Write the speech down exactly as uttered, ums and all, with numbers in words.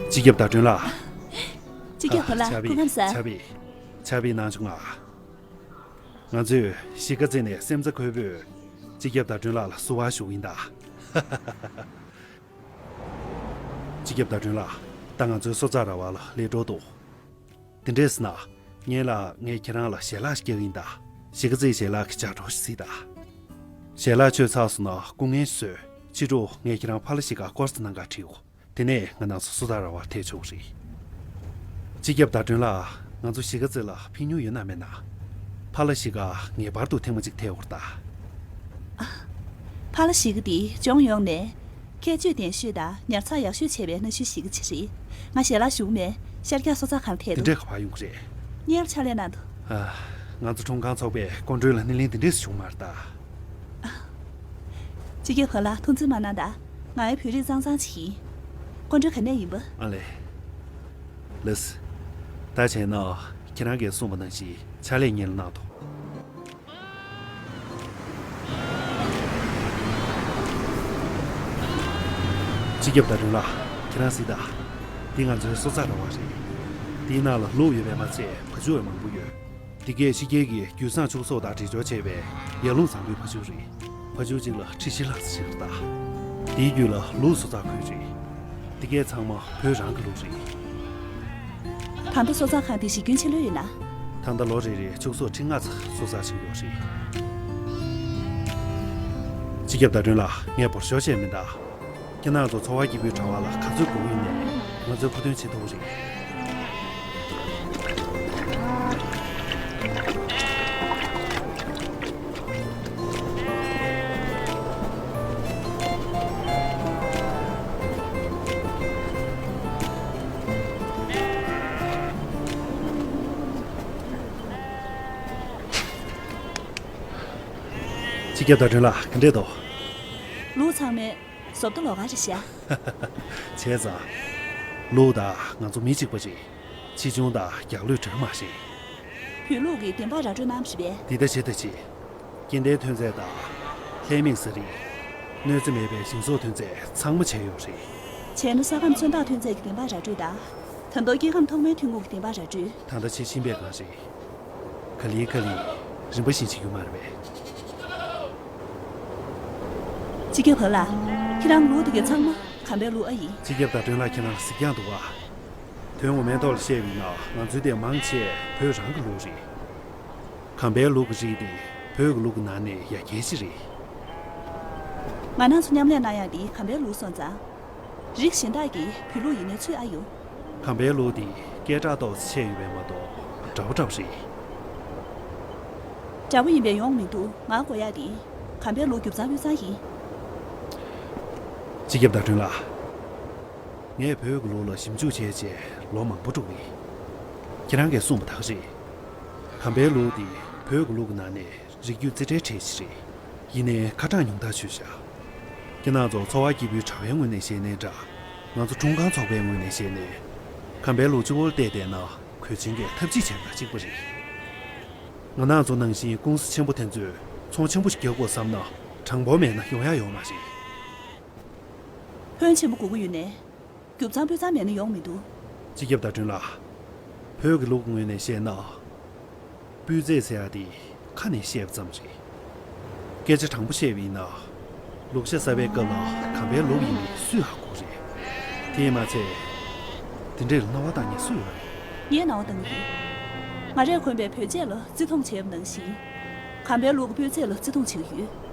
སྤྱི་ཁྱབ་ཟླ་སྒྲོན་ལགས། སྤྱི་ཁྱབ་ཕོ་ལགས། ཕྱག་དཔེ། སྐུ་ཁམས་བཟང་། ཕྱག་དཔེ། ཕྱག་དཔེ་གནང་བྱུང་ང་། ང་ཚོས་གཞིས་ཀ་རྩེ་ནས་སེམས་རྩ་འཁོལ་པོས་སྤྱི་ཁྱབ་ཟླ་སྒྲོན་ལགས་ལ་བསུ་བ་ཞུ་གི་ཡིན་ད། སྤྱི་ཁྱབ་ཟླ་སྒྲོན་ལགས། ད་ང་ཚོའི་སོ་ཙཱ་ར་བ་ལ་སླེབས་འགྲོ་འདུག། དེ་འདྲས་ཟེར་ན། ངེད་ལ་ངས་ཁྱེད་རང་ལ་ཞལ་ལག་ཞིག་རྒྱག་གི་ཡིན་ད། གཞིས་ཀ་རྩེའི་ཞལ་ལག་གི་ལྗགས་སྒྲོགས་ཤིག་གཟིགས་ད། ཞལ་ལག་མཆོད་ཚར་སོང་ན་སྐུ་ངལ་ཞིག་གསོས། ཕྱི་དྲོ་ངས་ཁྱེད་རང་ཕ་ལ་ཞིག་ག་སྐོར་ཟ་གནང་ག་ཁྲིད་འོ། དེ་ནས་ང་རང་ཚོ་སོ་ཙཱ་ར་བར་ཐད་ཆོག་རེད། སྤྱི་ཁྱབ་ཟླ་སྒྲོན་ལགས། ང་ཚོ་གཞིས་ཀ་རྩེ་ལ་ཕེབས་མྱོང་ཡོད་ན་མེད་ན། ཕ་ལ་ཞིག་ག་ངེས་པར་དུ་ཐེངས་མ་གཅིག་ཐད་འོར་ད། ཕ་ལ་ཞིག་ག་དེ་ལྗོངས་ཡོངས་ནས་ཁྱད་ཆོས་ལྡན་ཤོས་དང་ཉར་ཚགས་ཡག་ཤོས་བྱས་པའི་གནའ་ཤུལ་ཞིག་ག་ཅིག་རེད། ང་ཞལ་ལག་ཞུ་གི་མེད། ཤར་རྒྱག་སོ་ཙཱ་ཁང་ཐད་དེ་འདྲས་ག་པར་ཡོང་གི་རེད། སྔོན་ལ་ཕྱག་ལས་གནང་དུས། ཨ། ང་ཚོ་ཁྲོམ་ཁང་ཚོགས་པས་སྐུ་མགྲོན་ལ་སྣེ་ལེན་དེ་འདྲས་བྱུང་མ་རེད་ད། སྤྱི་ཁྱབ་ཕོ་ལགས། ཐུགས་འཛེམ་མ་གནང་ད། ང་ཡང་བོད་རིགས་གཙང་གཙང་ཅིག་ཡིན། སྐུ་མགྲོན་ག་ནས་ཡིན་པ། ཨ་ལེ། ལགས་སེ། ད་བྱས་ན་ཁྱེད་རང་གིས་གསུངས་པ་ནང་བཞིན་ཕྱག་ལས་སྔོན་ལ་གནང་དང་། སྤྱི་ཁྱབ་ཟླ་སྒྲོན་ལགས། ཁྱེད་རང་གཟིགས་དང་། འདི་ང་ཚོའི་སོ་ཙཱ་ར་བ་རེད། འདིའི་ནང་ལ་ལུག་ཡོད་པས་མ་ཚད་བ་ཕྱུགས་ཡང་མང་པོ་ཡོད། འདི་གས་ཕྱི་རྒྱལ་གྱི་རྒྱུན་བཟང་ཕྱུགས་ཟོག་དང་འདྲེས་སྦྱོར་བྱས་པའི་ཡར་ཀླུང་བཟང་པོའི་བ་ཕྱུགས་རེད། བ་ཕྱུགས་གཅིག་ལ་ཁྲི་བཞི་ལྷག་ཙམ་ཞིག་རེད་ད། འདིའི་རྒྱུད་ལ་ལུག་སོ་ཙཱ་ཁུལ་རེད། འདི་གས་ཚང་མ་བོད་རང་གི་ལུག་རེད། ད་ལྟ་སོ་ཙཱ་ཁང་དེ་གཞི་རྒྱུན་ཆད་ལོས་ཡོད་ན། ད་ལྟ་ལོ་རེ་རེར་ཕྱུགས་ཟོག་ཁྲི་ལྔ་ཙམ་སོ་ཙཱ་བྱེད་ཀྱི་ཡོད་རེད། སྤྱི་ཁྱབ་ཟླ་སྒྲོན་ལགས། ངས་འབོར་ཤོག་བཤད་མིན་ད། ཁྱེད་རང་ཚོ་འཚོ་བ་སྐྱིད་པོའི་དྲ་བ་ལ་ག་ཚོད་དགོས་ཀྱི་ཡིན་ནའི་ང་ཚོས་མཁོ་འདོན་བྱེད་ཐུབ་ཀྱི་རེད། སྤྱི་ཁྱབ་ཟླ་སྒྲོན་ལགས། ག་འདྲས་འདུག། ལུག་ཚང་མས་བཟོ་ལྟ་ལོགས་ཀ་རེད་ཤག། བྱས་ཙང་། ལུག་དང་ང་ཚོ་མི་གཅིག་པ་རེད། ཆེ་ཆུང་དང་རྒྱགས་ལོས་གྲོལ་མ་རེད། བོད་ལུགས་ཀྱི་བདེན་པ་ར་སྤྲོད་གནང་བ་རེད་པས། འདི་ལྟ་བྱེད་ད་ཅི། སྐྱེ་ལྡན་ཐོན་རྫས་དང་། ལྷད་མེད་ཟས་རིགས། གནོད་འཚེ་མེད་པའི་ཞིང་ཟོག་ཐོན་རྫས་ཚང་མ་བྱས་ཡོད་རེད། བྱས་ན་ས་ཁམས་མཚོན་རྟགས་ཐོན་རྫས་ཀྱི་བདེན་པ་ར་སྤྲོད་དང་། ད་དུང་སྐྱེ་ཁམས་ཐོག་མའི་ཐོན་ཁུངས་ཀྱི་བདེན་པ་ར་སྤྲོད། ད་ལྟ་བྱེད་བཞིན་པའི་སྒང་རེད། ག་ལེ་ག་ལེ། རིམ་པ་བཞིན་བྱེད་རྒྱུ་མ་རེད་པས། སྤྱི་ཁྱབ་ཕོ་ལགས། ཁྱེད་རང་ལུག་དེ་གའི་ཚང་མ་ཁམས་པའི་ལུག་ཨ་ཡིན། སྤྱི་ཁྱབ་ཟླ་སྒྲོན་ལགས། ཁྱེད་རང་གཟིགས་རྒྱང་འདུག་ག། དོན་ངོ་མའི་ཐོག་ལ་བཤད་པ་ཡིན་ན་ང་ཚོའི་དེ་མང་ཆེ་བོད་རང་གི་ལུག་རེད། ཁམས་པའི་ལུག་གི་རིགས་དེ་བོད་ཀྱི་ལུག་གི་ནང་ནས་ཡ་གྱལ་ཞིག་རེད། ང་རང་ཚོ་མཉམ་ལས་གནང་ཡག་དེ་ཁམས་པའི་ལུག་སོང་ཙང་། རིགས་གཞན་དག་གིས་བོད་ལུག་ཡིན་ནའི་ཚོད་ཨ་ཡོད། ཁམས་པའི་ལུག་དེ་སྐད་གྲགས་ཏོག་ཙམ་ཆེ་ཡོད་པས་མ་གཏོགས་འདྲ་པོ་འདྲ་པོ་རེད། འདྲ་པོ་ཡིན་པས་ཡོང་མི་འདུག། ང་དགོས་ཡག་དེ་ཁམས་པའི་ལུག་རྒྱུ་གཙང་དབུས་གཙང་ཡིན། སྤྱི་ཁྱབ་ཟླ་སྒྲོན་ལགས། ངས་བོད་ཀྱི་ལུག་ལ་ཞིབ་འཇུག་བྱས་རྗེས་ལོ་མང་པོ་འགྲོ་གི་ཡིན། ཁྱེད་རང་གིས་གསུངས་པ་དག་རེད། ཁམས་པའི་ལུག་དེ་བོད་ཀྱི་ལུག་གི་ནང་ནས་རིགས་རྒྱུད་རྩིས་ཁྲའི་གྲས་ཤིག་རེད། ཡིན་ནའི་ཁ་གྲངས་ཉུང་མཐར་ཆུད་བཞག། ཁྱེད་རང་ཚོ་འཚོ་བ་སྐྱིད་པོའི་དྲ་བའི་ངོས་ནས་བཤད་ནའི་འདྲ། ང་ཚོ་ཁྲོམ་ཁང་ཚོགས་པའི་ངོས་ནས་བཤད་ནའི། ཁམས་པའི་ལུག་སྤྱི་བོར་བལྟས་བསྡད་ན་གོས་ཆེན་གྱིས་ཐབས་ཅིག་བྱས་པ་དང་གཅིག་པ་རེད། ང་རང་ཚོ་ནང་བཞིན་ཀུང་སི་ཆེན་པོ་དེ་ཚོས་ཚོང་ཆེན་པོ་ཞིག་རྒྱག་དགོས་བསམ་ན་གྲངས་འབོར་མེད་ན་ཡོང་ཡག་ཡོད་མ་རེད། ཕོན་ཆེན་པོ་དགོས་ཀྱི་ཡོད་ནའི། རྒྱུ་གཙང་སྤུས་གཙང་མེད་ན་ཡོང་མི་འདུག། སྤྱི་ཁྱབ་ཟླ་སྒྲོན་ལགས། བོད་ཀྱི་ལུགས་ཀྱི་ངོས་ནས་བཤད་ན། སྤུས་ཚད་ཟེར་ཡག་དེ་ཁ་ནས་བཤད་པ་ཙམ་རེད། སྐད་ཆ་དྲང་པོ་བཤད་པ་ཡིན་ན། ལུག་ཤ་ཟ་བའི་སྐབས་ལ་ཁམས་པའི་ལུག་ཡིན་མིན་སུས་ཧ་གོ་རེད། དེས་མ་ཚད། དེ་འདྲའི་རྣ་བ་གཏོང་མཁན་སུ་ཡོད་རེད། ངས་རྣ་བ་གཏོང་གི་ཡོད། ང་རས་གོན་པའི་བོད་ཆས་ལ་བརྩི་མཐོང་བྱས་པ་ནང་བཞིན། ཁམས་པའི་ལུག་གི་སྤུས་ཚད་ལ་བརྩི་མཐོང་བྱེད་ཀྱི་ཡོད།